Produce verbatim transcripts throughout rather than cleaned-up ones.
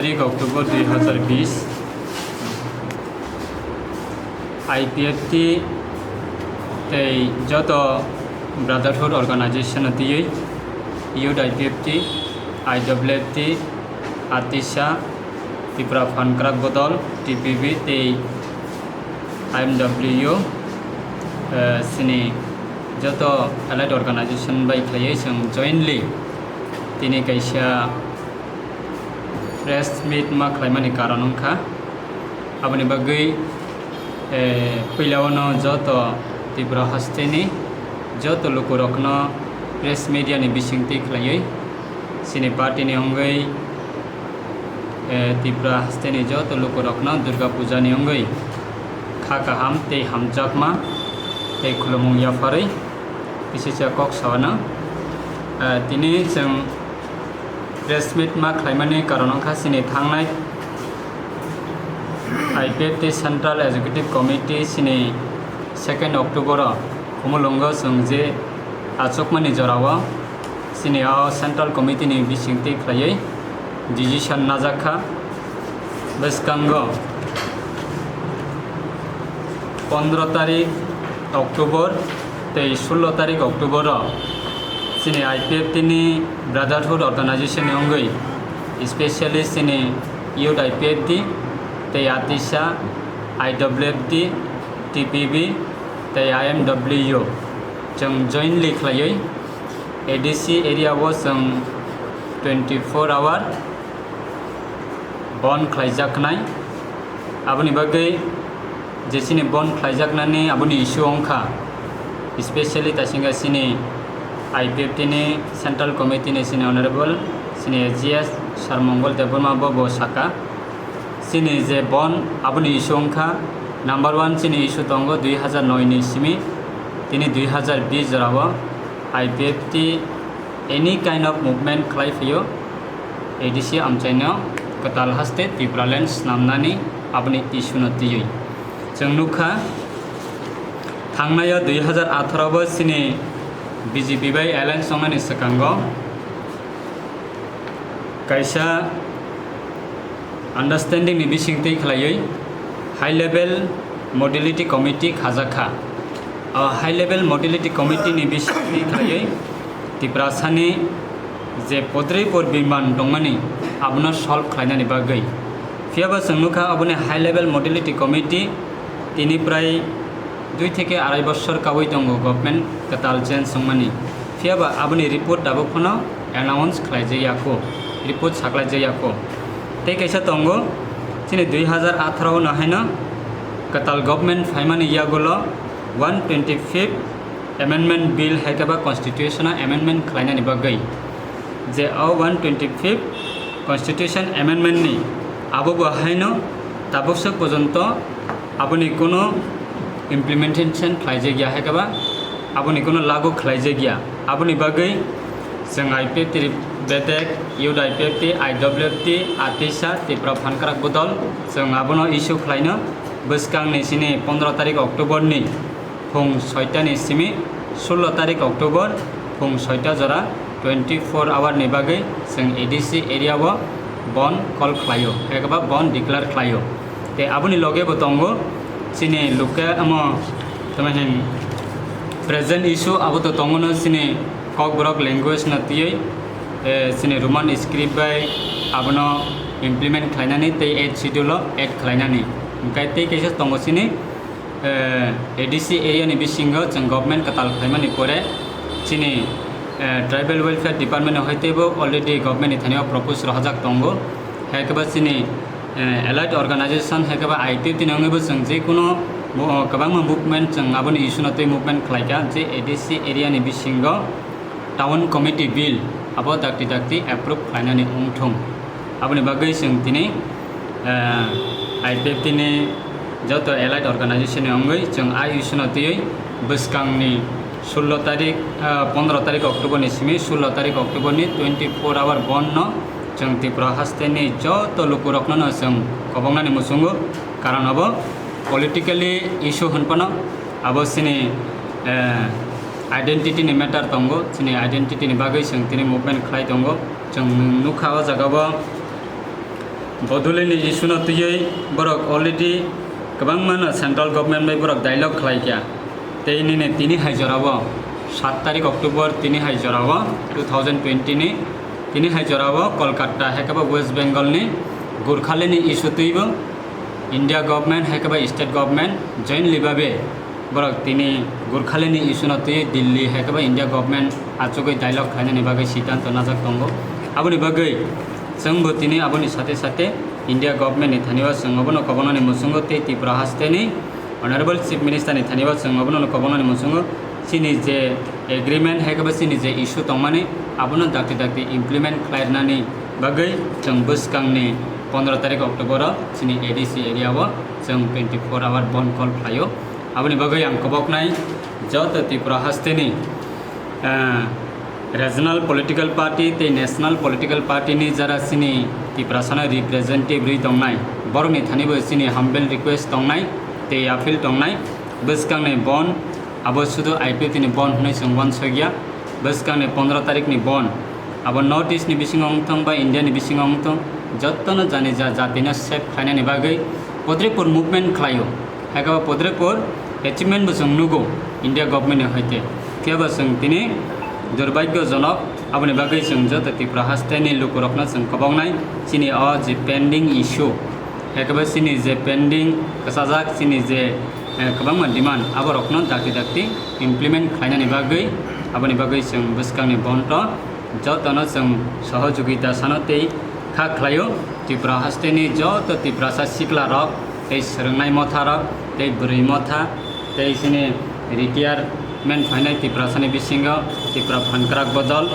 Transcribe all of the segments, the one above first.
tarik October dui hazar bish, I P F T tei joto brotherhood organization no twiwi, Youth I P F T, I W F T, Atisa, Tipra Phankrak Bodol, T P B tei I M W, eh, chini joto allied organization bai khlaiwi chwng jointly tini kaisa press meet ma khlaimani karon wngkha. Aboni bagwi, eh, puilao no joto Tripura hasteni joto lukurokno press media ni bisingtwi khlaiwi chini party ni wngwi, eh, Tripura hasteni joto lukurokno Durga Puja ni wngwi kha kaham tei hamjakma tei khulumung yapharwi kisicha kok sawana. Eh, tini chwng press meet ma khlaimani karon wngkha chini thangnai I P F T Central Executive Committee chini second October o Khumulwngo chwng je achukmani jorao chini o Central Committee ni bisingtwi khlaiwi decision najakha. Bwskango pondro tarik October tei sullo tarik October o chini I P F T ni brotherhood organization ni wngwi, specially chini Youth I P F T tei Atisa, I W F T, T P B tei I M W chwng jointly khlaiwi A D C area o chwng twenty four hour bon khlaijaknai. Aboni bagwi je chini bon khlaijaknani aboni issue wngkha, specially tasingkha chini I P F T ni Central Committee ni chini Honorable chini A G S Sir Mongol Debbarma bo, bo sakha, chini je bon aboni issue wngkha, number one chini issue tongo dui hazar noi ni simi tini dui hazar bish jorao I P F T any kind of movement khlai phio, A D C amchaino kwtal haste Tipraland snamnani aboni issue no twiwi. Chwng nukha, thangnai o dui hazar atharo bo chini B J P bai alliance wngnani swkango kaisa understanding ni bisingtwi khlaiwi high level modality committee khajakha. O high level modality committee ni bisingtwi khlaiwi Tiprasani je podrei por biman tongmani abono solve khlainani bagwi. Phiyaba chwng nukha aboni high level modality committee tini prai dui theke arai bosor kawi tongo government kwtal change wngmani. Phiyaba aboni report tabuk phano announce khlaijak yakho, report saklaijak yakho. Tei kaisa tongo, chini dui hazar atharo no haino kwtal government phaimani yagulo one twenty fifth amendment bill hai khe ba constitution o amendment khlainani bagwi. Je o one twenty fifth constitution amendment ni abo bo haino tabuk swk porjonto aboni kuno implementation khlaijak ya hai khe ba aboni kuno lagu khlaijak ya. Aboni bagwi chwng I P F T ni bedek, Youth I P F T, I W F T, Atisa, Tipra Phankrak Bodol, chwng abono issue khlaino bwskangni chini pondro tarik October ni phung soita ni simi sullo tarik October phung soita jora twenty four hour ni bagwi chwng A D C area o bon call khlaio, ekaba bon declare khlaio. Tei aboni loge bo tongo chini local, omo tamo hin present issue abo to tongo no chini Kokborok language no twiwi, eh, chini Roman script bai abono implement khlainani tei eighth schedule o add khlainani. Hwnkhe tei kaisa tongo chini, eh, A D C area ni bisingo chwng government kwtal khlaimani pore chini, eh, tribal welfare department no hai teibo already government ni thani o propose rohorjak tongo. Hai khe ba chini, eh, allied organization hai khe ba I P F T ni wngwi bo chwng je kuno bo, kwbangma movement chwng aboni issue no tei movement khlaikha je A D C area ni bisingo town committee bill abo dakti dakti approve khlainani wngthung. Aboni bagwi chwng tini, eh, I P F T ni joto allied organization ni wngwi chwng a issue no twiwi bwskangni sullo tarik, eh, pondro tarik October ni simi sullo tarik October ni twenty four hour bon no chwng Tripura haste ni joto lukurokno no chwng kobongnani muchungo, karon abo politically issue hwnphano abo chini, eh, identity ni matter tongo, chini identity ni bagwi chwng tini movement khlai tongo. Chwng nukha o jaga o Bodolini issue no twiwi borok already kwbangma no central government bai borok dialogue khlai kha. Tei nini tini hai jorao, sat tarik October tini hai jorao, two thousand twenty ni tini hai jorao Kolkata hai khe ba West Bengal ni Gurkhalini issue twibo India government hai khe ba state government jointly babe borok tini Gurkhalini issue no twiwi Delhi hai khe ba India government achugwi dialogue khlainani bagwi siddhanto najak tongo. Aboni bagwi chwngbo tini aboni sate sate India government ni thani o chwng obono kobonani muchungo tei Tripura haste ni Honorable Chief Minister ni thani o chwng obono kobonani muchungo chini je agreement hai khe ba chini je issue tongmani abono dakti dakti implement khlai rwnani bagwi chwng bwskangni pondro tarik October o chini A D C area o chwng twenty four hour bandh call khlaio. Aboni bagwi ang koboknai joto Tripura hasteni, ah, regional political party tei national political party ni jara chini Tiprasano representative rwi tongnai, borokni thani bo chini humble request tongnai tei appeal tongnai, bwskangni bandh abo sudu I P F T ni bandh hwnwi chwng uansukya, bwskangni pondro tarikni bandh abo North East ni bisingo wngthong ba India ni bisingo wngthong, jotono jani ja jatino save khlainani bagwi Padrepur movement khlaio. Hai khe bo Padrepur achievement bo chwng nugo India government ni hoite. Phiya bo chwng tini durbhagyojonok, aboni bagwi chwng joto Tripura hasteni lukurokno chwng koboknai chini o je pending issue, hai khe bo chini je pending kwchajak chini je, eh, kwbangma demand aborokno dakti dakti implement khlainani bagwi, aboni bagwi chwng bwskangni bandh o jotono chwng sohojogita sano tei kha khlaio. Tripura hasteni joto Tiprasa siklarok tei swrwngnai motharok tei bwrwi motha tei chini retirement phainai Tiprasani bisingo Tipra Phankrak Bodol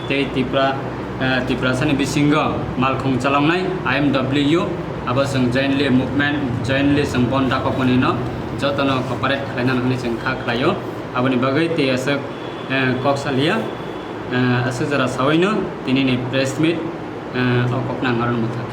tei Tipra, eh, Tiprasani bisingo malkhung chaloknai I M W abo chwng jointly movement, jointly chwng bandh dakokmani no jotono cooperate khlainani hwnwi chwng kha khlaio. Aboni bagwi tei aswk, eh, kok salia, eh, aswk jora sawino tinini press meet, eh, o kokno ang aro mwthang.